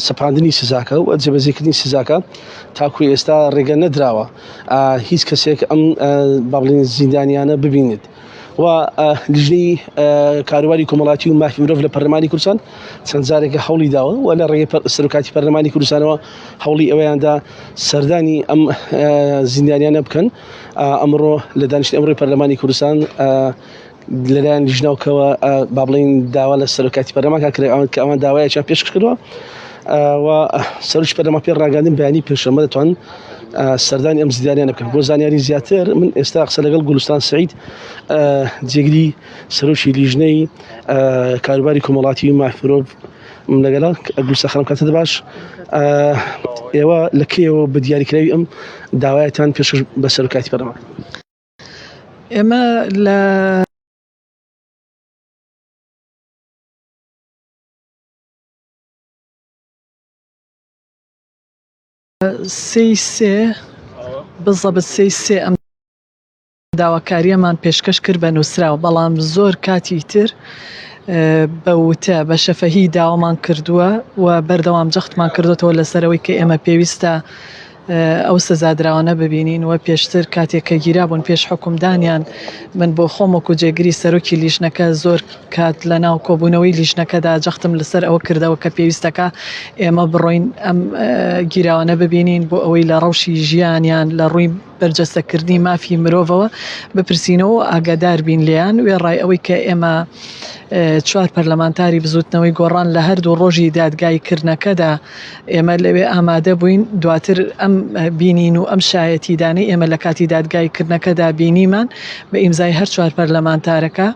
سەپاندنی سزاکە و جێبەجێکردنی سزاکە تاکو ئێستا ڕێگە نەدراوە هیچ کەسێک ئەم با بڵێن زیندانیانە ببینێت و لیژنەی کاروباری کۆمەڵاتی و مافی مرۆڤ لە پەرلەمانی کوردستان چەند جارێکە هەوڵی داوە و لە ڕێگەی سەرۆکاتی پەرلەمانی کوردستانەوە هەوڵی ئەوەیاندا سەردانی ئەم زیندانیانە بکەن ئەمڕۆ لە دانیشتنی ئەمڕۆی پەرلەمانی کوردستان لەلایەن لیژنەوەکەوە با بڵین داوا لە سەرۆکاتی پەرلەمان کرا کە ئەوان داوایەکیان پێشکەش کردووە و سەرۆکی پەرلەمان پێ ڕاگەاندن بەیانی پێشەمە دەتوان سەردانی ئەم زیندانیانە بکەن بۆ زانیاری زیاتر من ئێستا قسە لەگەڵ گولستان سعید جێگری سەرۆکی لیژنەی کاروباری کۆمەڵاتی و مافی مرۆڤ لەگەڵا گولستان خانم کاتت باش ئێوە لە کێیەوە بە دیاریکراوی ئەم داوایەتان پێشکەش بە سەرۆکاتی پەرلەمان ئێمە لە سێی سێ بزەبت سێی سێ ئەم داواکارییەمان پێشکەش کرد بە نووسراو، بەڵام زۆر کاتی تر بە وتە، بە شەفەهی داوامان کردووە و بەردەوام جەختمان کردۆتەوە لەسەر ئەوەی کە ئێمە پێویستە ئەو سزادراوانە ببینین و پێشتر کاتێک کە گیرابوون پێش حوکمدانیان من بۆ خۆم وەکو جێگری سەرۆکی لیژنەکە زۆر کات لە ناو کۆبوونەوەی لیژنەکەدا جەختم لەسەر ئەوە کردەوە کە پێویستەکە ئێمە بڕۆین ئەم گیراوانە ببینین بۆ ئەوەی لە ڕەوشی ژیانیان لە ڕووی بەرجەستەکردنی مافی مرۆڤەوە بپرسینەوە و ئاگادار بین لێیان، وێڕای ئەوەی کە ئێمە چوار پەرلەمانتاری بزووتنەوەی گۆڕان لە هەردوو ڕۆژی دادگاییکردنەکەدا ئێمە لەوێ ئامادە بووین، دواتر ئەم بینین و ئەم شایەتیدانەی ئێمە لە کاتی دادگاییکردنەکەدا بینیمان بە ئیمزای هەر چوار پەرلەمانتارەکە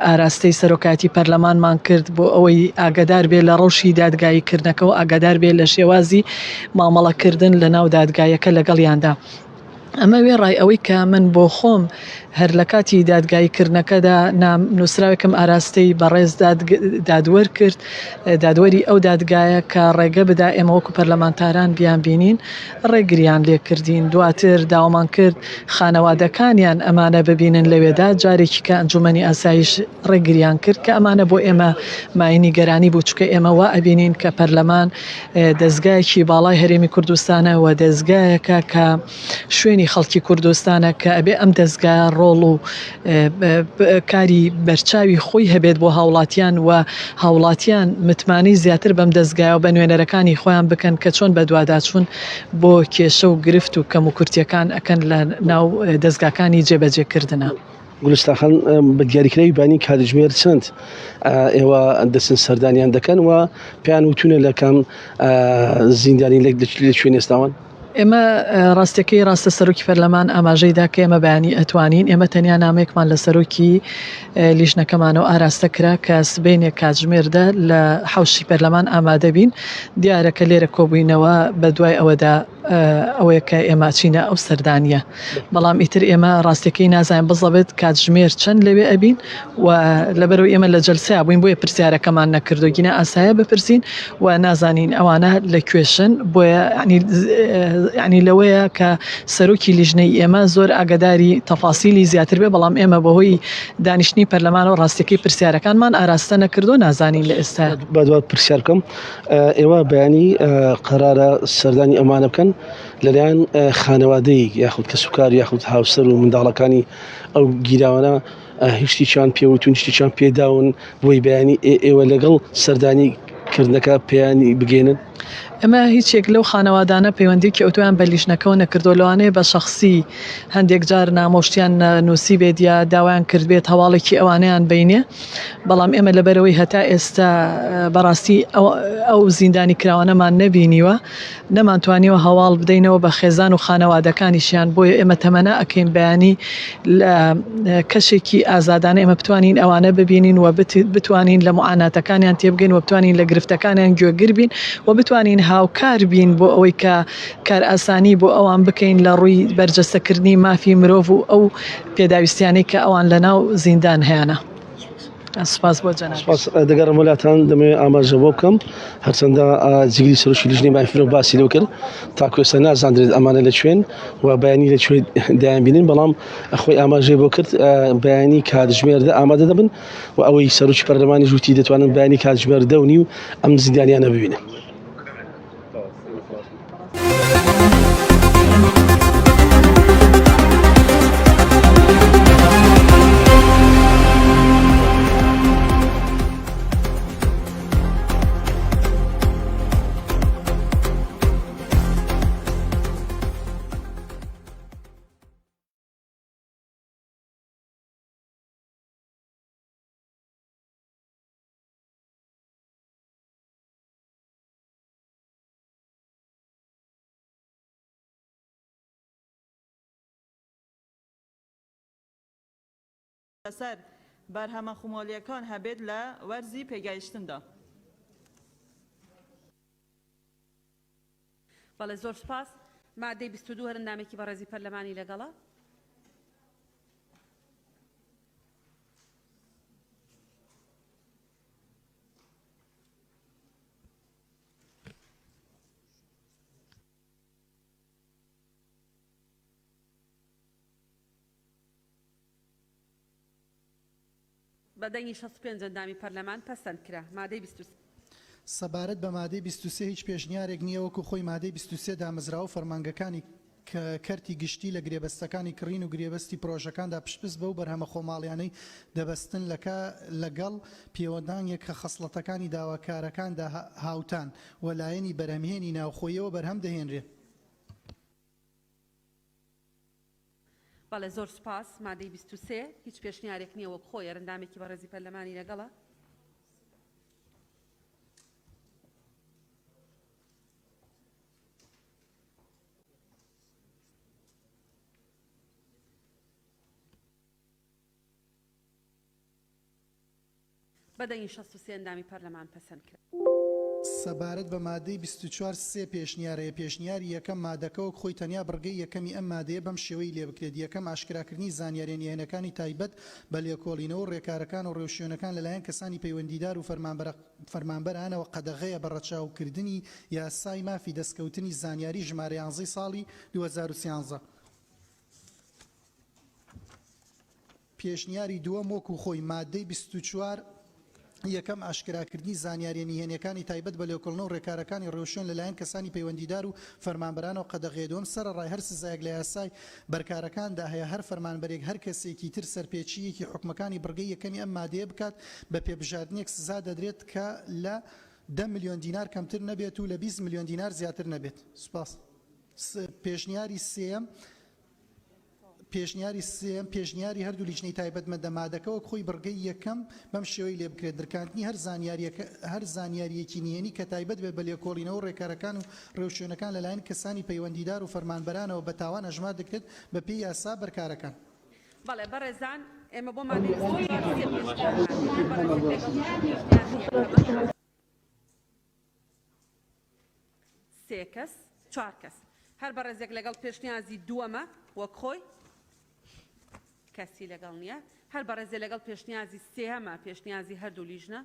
ئاراستەی سەرۆکایەتی پەرلەمانمان کرد بۆ ئەوەی ئاگادار بێت لە ڕەوشی دادگاییکردنەکە و ئاگادار بێت لە شێوازی مامەڵەکردن لە ناو دادگایەکە لەگەڵیاندا. ئەمە وێڕای ئەوەی کە من بۆ خۆم هەر لە کاتی دادگاییکردنەکەدا نام نووسراوێکم ئاراستەی بەڕێز دادوەر کرد، دادوەری ئەو دادگایە کە ڕێگە بدا ئێمە وەکو پەرلەمانتاران بیانبینین، ڕێگریان لێکردین، دواتر داوامان کرد خانەوادەکانیان ئەمانە ببینن لەوێدا، جارێکی کە ئەنجومەنی ئاسایش ڕێگریان کرد کە ئەمانە بۆ ئێمە مایەی نیگەرانی بوو، چونکە ئێمە وا ئەبینین کە پەرلەمان دەزگایەکی باڵای هەرێمی کوردستانە و دەزگایەکە کە شوێنی خەڵکی کوردستانە کە ئەبێ ئەم دەزگایە ڕۆڵ و کاری بەرچاوی خۆی هەبێت بۆ هاوڵاتیان و هاوڵاتیان متمانەی زیاتر بەم دەزگایە و بە نوێنەرەکانی خۆیان بکەن کە چۆن بەدواداچوون بۆ کێشە و گرفت و کەموکورتیەکان ئەکەن لە ناو دەزگاکانی جێبەجێکردنا. گولستان خان بە دیاریکراوی بانی کاتژمێر چەند ئێوە دەچن سەردانیان دەکەن و پێیان وتونە لە کام زیندانی لە کوێن ئێستاوان؟ ئێمە ڕاستەکەی ڕاستە سەرۆکی پەرلەمان ئاماژەی دا کە ئێمە بەیانی ئەتوانین، ئێمە تەنیا نامەیەکمان لە سەرۆکی لیژنەکەمانەوە ئاراستە کرا کە سبەینێ کاتژمێر دە لە حەوشی پەرلەمان ئامادە بین، دیارە کە لێرە کۆبووینەوە بە دوای ئەوەدا ئەوەیە کە ئێمە ئەچینە ئەو سەردانییە، بەڵام ئیتر ئێمە ڕاستەکەی نازانین بزەبت کاتژمێر چەند لەوێ ئەبین و لەبەرئەوەی ئێمە لە جەلسەیا بووین بۆیە پرسیارەکەمان نەکردو گینا ئاسایە بپرسین و نازانین ئەوانە لە کوێشن بۆیە یعنی لەوەیە کە سەرۆکی لیژنەی ئێمە زۆر ئاگاداری تەفاسیلی زیاتر بێ بەڵام ئێمە بەهۆی دانیشتنی پەرلەمانەوە ڕاستیەکەی پرسیارەکانمان ئاراستە نەکردو نازانین لە ئێستا. با دوات پرسیار بکەم ئێوە بەیانی قەرارە سەردانی ئەمانە بکەن لەلایەن خانەوادەی یاخود کەسوکار یاخود هاوسەر و منداڵەکانی ئەو گیراوانە هیچ شتێکیان پێ وتون شتێکیان پێ داون بۆی بەیانی ئێوە لەگەڵ سەردانی کردنەکە پێیانی بگەێنن؟ ئێمە هیچ یەک لەو خانەوادانە پەیوەندیەکی ئەوتۆیان بە لیژنەکەوە نەکردووە، لەوانەیە بە شەخسی هەندێک جار نامە و شتیان نووسیبێت یا داوایان کردبێت هەواڵێکی ئەوانەیان بینێ، بەڵام ئێمە لەبەرئەوەی هەتا ئێستا بەڕاستی ئەو زیندانی کراوانەمان نەبینیوە نەمانتوانیوە هەواڵ بدەینەوە بە خێزان و خانەوادەکانیشیان، بۆیە ئێمە تەمەنا ئەکەین بەیانی لە کەشێکی ئازادانە ئێمە بتوانین ئەوانە ببینین و بتوانین لە موعاناتەکانیان تێبگەین و بتوانین لە گرفتەکانیان گوێگر بین و بتوانین هاوکار بین بۆ ئەوەی کە کارئاسانی بۆ ئەوان بکەین لە ڕووی بەرجەستەکردنی مافی مرۆڤ و ئەو پێداویستیانەی کە ئەوان لە ناو زیندان هەیانە. سپاس بۆ جەنابیش. سپاس دەگەڕێمەوە لاتان دەمەوێت ئاماژە بۆ بکەم هەرچەندە جێگری سەرۆکی لیژنەی مافی مرۆڤ باسی لەو کرد تاکو ئێستا نازاندرێت ئەمانە لە کوێن و بەیانی لە کوێ دایان بینن بەڵام خۆی ئاماژەی بۆ کرد بەیانی کاتژمێر دە ئامادە دەبن و ئەوەی سەرۆکی پەرلەمانیش وتی دەتوانن بەیانی کاتژمێر دە و نیو ئەم زیندانیانە ببینن. لەسەر بەرهەمە خۆماڵییەکان هەبێت لە وەرزی پێگەیشتندا. بەڵێ زۆر سوپاس. مادەی 22 هەر ئەندامێکی بەڕێزی پەرلەمانی لەگەڵە. بە دەنگی 65 ئەندامی پەرلەمان پەسەند کرا. مادەی 23. سەبارەت بە مادەی 23 هیچ پێشنیارێک نییە، وەکو خۆی مادەی 23 دامەزراوە و فەرمانگەکانی کەرتی گشتی لە گرێبەستەکانی کڕین و گرێبەستی پرۆژەکاندا پشتبست بەو بەرهەمە خۆماڵیانەی دەبەستن لەگەڵ پێوەدانگێک کە خەسڵەتەکانی داواکارەکاندا هاوتان و لایەنی بەرهەمهێنی ناوخۆییەوە بەرهەم دەهێنرێن. بەڵێ زۆر سوپاس. مادەی 23 هیچ پێشنیارێک نییە وەک خۆی ئەرندامێکی بەڕێزی پەرلەمانی لەگەڵە. بە دەنگی 63 ئەندامی پەرلەمان پەسەند کرا. سەبارەت بە مادەی 24 سێ پێشنیار هەیە، پێشنیاری یەکەم، مادەکە وەک خۆی تەنیا بڕگەی یەکەمی ئەم مادەیە بەم شێوەی لێ بکرێت، یەکەم، ئاشکراکردنی زانیاریە نهێنەکانی تایبەت بە لێکۆڵینەوە و ڕێکارەکان و ڕێوشوێنەکان لەلایەن کەسانی پەیوەندیدار و فەرمانبەرە فەرمانبەرانەوە قەدەغەیە بە ڕەچاوکردنی یاسای مافی دەستکەوتنی زانیاری ژمارە یانزەی ساڵی 2013. پێشنیاری دووەم وەکو خۆی، ماددەی 24، یەکەم، ئاشکراکردنی زانیارییە نهێنییەکانی تایبەت بە لێکۆڵنە و ڕێکارەکانی ڕێوشوێن لەلایەن کەسانی پەیوەندیدار و فەرمانبەرانەوە قەدەغەیە دووەم، سەرەڕای هەر سزایەک لە یاسای بەرکارەکاندا هەیە، هەر فەرمانبەرێک هەر کەسێکی تر سەرپێچییەکی حوکمەکانی بڕگەی یەکەمی ئەم مادەیە بکات بە پێبژاردنێک سزا دەدرێت کە لە دە ملیۆن دینار کەمتر نەبێت و لە 20 ملیۆن دینار زیاتر نەبێت. سوپاس. پێشنیاری سێیەم، پێشنیاری سێیەم، پێشنیاری هەردوو لیژنەی تایبەتمەندە مادەکە وەک خۆی بڕگەی یەکەم بەم شێوەی لێ بکرێت، درکاندنی هەر زانیاریەک هەر زانیارییەکی نهێنی کە تایبەت بێت بە لێکۆڵینەوە و ڕێکارەکان و ڕێوشوێنەکان لەلایەن کەسانی پەیوەندیدار و فەرمانبەرانەوە بە تاوان ئەژمار دەکرێت بە پێی یاسا بەرکارەکان. بەڵێ بەڕێزان ئێمە بۆ مادەی 24 سێ پێشنیارمان هەیە. هەر بەڕێزێک لەگەڵ پێشنیازی یەکەمە. سێ کەس چوار کەس هەر بەڕێزێک لەگەڵ پێشنیازی دووەمە وەک خۆی کەسی لەگەڵ نییە هەر بەڕێزێ لەگەڵ پێشنیازی سێهەمە پێشنیازی هەردوو لیژنە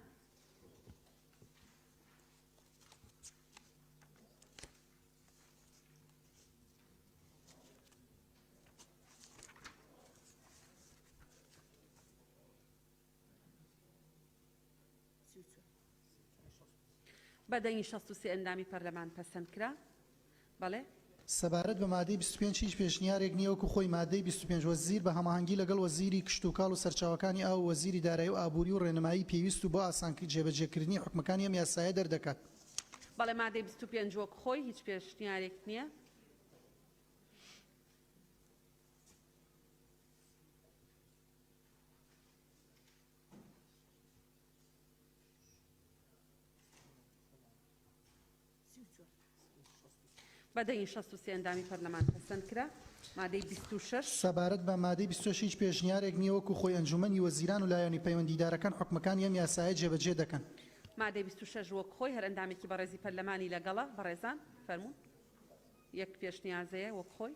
بە دەنگی 63 ئەندامی پەرلەمان پەسەند کرا. بەڵێ. سەبارەت بە مادەی 25 هیچ پێشنیارێک نییە وەکو خۆی مادەی 25 وەزیر بە هەماهەنگی لەگەڵ وەزیری کشتوکاڵ و سەرچاوەکانی ئاو و وەزیری دارایی و ئابووری و ڕێنمایی پێویست و بۆ ئاسان جێبەجێکردنی حوکمەکانی ئەم یاسایە دەردەکات. بەڵێ مادەی 25 وەک خۆی هیچ پێشنیارێک نییە. بە دەنگی 63 ئەندامی پەرلەمان پەسەند کرا. مادەی 26. سەبارەت بە مادەی 26 هیچ پێشنیارێک نییە وەکو خۆی ئەنجوومەنی وەزیران و لایەنی پەیوەندیدارەکان حوکمەکانی ئەم یاسایە جێبەجێ دەکەن. مادەی 26 وەک خۆی هەر ئەندامێکی بەڕێزی پەرلەمانی لەگەڵە. بەڕێزان فەرموون. یەک پێشنیازەیە وەک خۆی.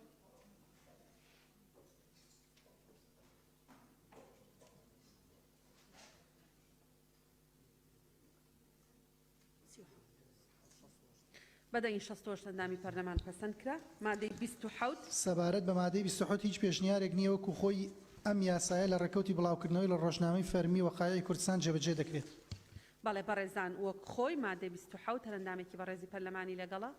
بە دەنگی 68 ئەندامی پەرلەمان پەسەند کرا. مادەی 27. سەبارەت بە مادەی 27 هیچ پێشنیارێک نییە وەکو خۆی ئەم یاسایە لە ڕێکەوتی بڵاوکردنەوەی لە ڕۆژنامەی فەرمی وەقایعی کوردستان جێبەجێ دەکرێت. بەڵێ بەڕێزان وەک خۆی مادەی 27 هەر ئەندامێکی بەڕێزی پەرلەمانی لەگەڵە؟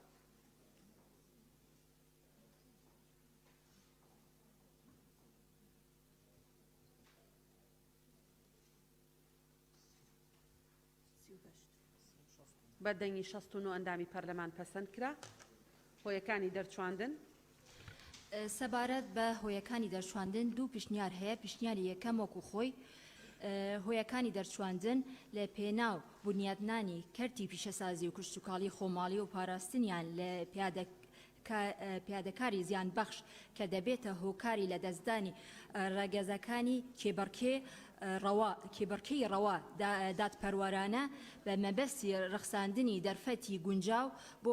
بە دەنگی 69 ئەندامی پەرلەمان پەسەند کرا. هۆیەکانی دەرچواندن. سەبارەت بە هۆیەکانی دەرچواندن دوو پیشنیار هەیە، پیشنیاری یەکەم وەکو خۆی هۆیەکانی دەرچواندن لە پێناو بونیادنانی کەرتی پیشەسازی و کشتوکاڵی خۆماڵی و پاراستنیان لە پیادەکاری زیانبەخش کە دەبێتە هۆکاری لەدەستدانی ڕەگەزەکانی کێبڕکێ ڕەوا کێبڕکێی ڕەوا دادپەروەرانە بە مەبەستی ڕەخساندنی دەرفەتی گونجاو بۆ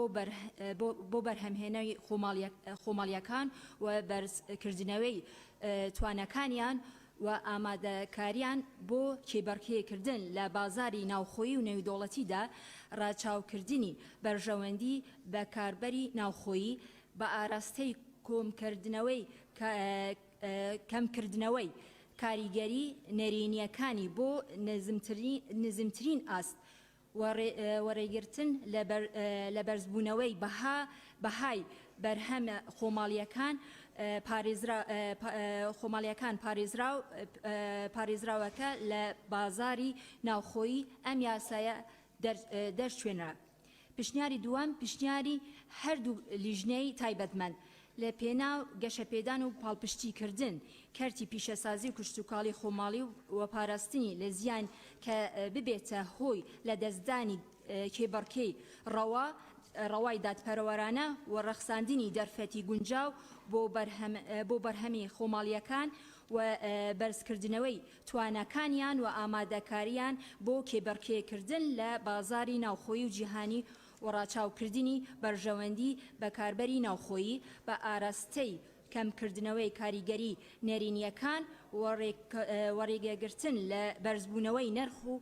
بۆ بەرهەمهێنەی خۆماڵییەکان و بەرزکردنەوەی تواناکانیان و ئامادەکاریان بۆ کێبەڕکێکردن لە بازاری ناوخۆیی و نێودەوڵەتیدا، ڕەچاوکردنی بەرژەوەندی بەکاربەری ناوخۆیی بە ئاراستەی کۆمکردنەوەی کەمکردنەوەی کاریگەری نەرێنییەکانی بۆ نزمترین ئاست و ڕێگرتن لە بەرزبوونەوەی بەهای بەرهەمە خۆماڵییەکان خۆماڵییەکان پارێزراوەکە لە بازاڕی ناوخۆیی ئەم یاسایە دەرچوێنرا. پشنیاری دووەم، پشنیاری هەردوو لیژنەی تایبەتمەند لە پێناو گەشەپێدان و پاڵپشتیکردن کەرتی پیشەسازی و کشتوکاڵی خۆماڵی و پاراستنی لە زیان کە ببێتە هۆی لەدەستدانی کێبڕکێی ڕەوا ڕەوای دادپەروەرانە و ڕەخساندنی دەرفەتی گونجاو بۆ بەرهەمی خۆماڵییەکان و بەرزکردنەوەی تواناکانیان و ئامادەکارییان بۆ کێبڕکێکردن لە بازاڕی ناوخۆیی و جیهانی و ڕاچاوکردنی بەرژەوەندی بەکاربەری ناوخۆیی بە ئاراستەی کەمکردنەوەی کاریگەری نەرێنییەکان و ڕێگەگرتن لە بەرزبوونەوەی نرخ و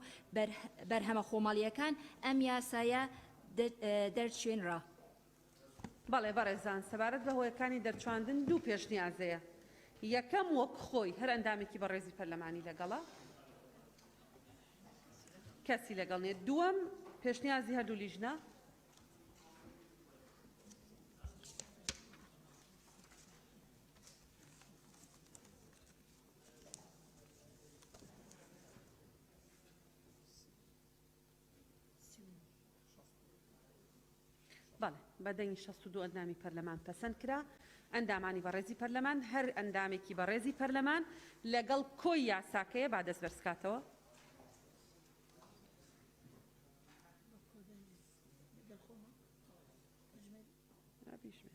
بەرهەمە خۆماڵییەکان، ئەم یاسایە دەرچوێنرا. بەڵێ بەڕێزان، سەبارەت بە هۆیەکانی دەرچواندن دوو پێشنیاز هەیە، یەکەم وەک خۆی هەر ئەندامێکی بەڕێزی پەرلەمانی لەگەڵە، کەسی لەگەڵ نییە، دووەم پێشنیازی هەردوو لیژنە. بەڵێ بە دەنگی 62 ئەندامی پەرلەمان پەسەند کرا. ئەندامانی بەڕێزی پەرلەمان، هەر ئەندامێکی بەڕێزی پەرلەمان لەگەڵ کۆی یاساکەیە با دەست بەرزکاتەوە. بیژمێر.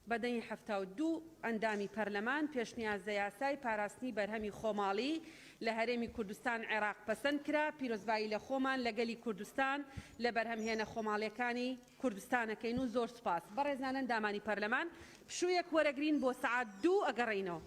بە دەنگی 72 ئەندامی پەرلەمان پێشنیازەیاسای پاراستنی بەرهەمی خۆماڵی لە هەرێمی کوردستان عێراق پەسەند کرا، پیرۆزبایی لە خۆمان لە گەلی کوردستان لە بەرهەمهێنە خۆماڵیەکانی کوردستان ئەکەین و زۆر سوپاس. بەڕێزان ئەندامانی پەرلەمان پشوویەک وەرەگرین بۆ سەعات دوو ئەگەڕێینەوە.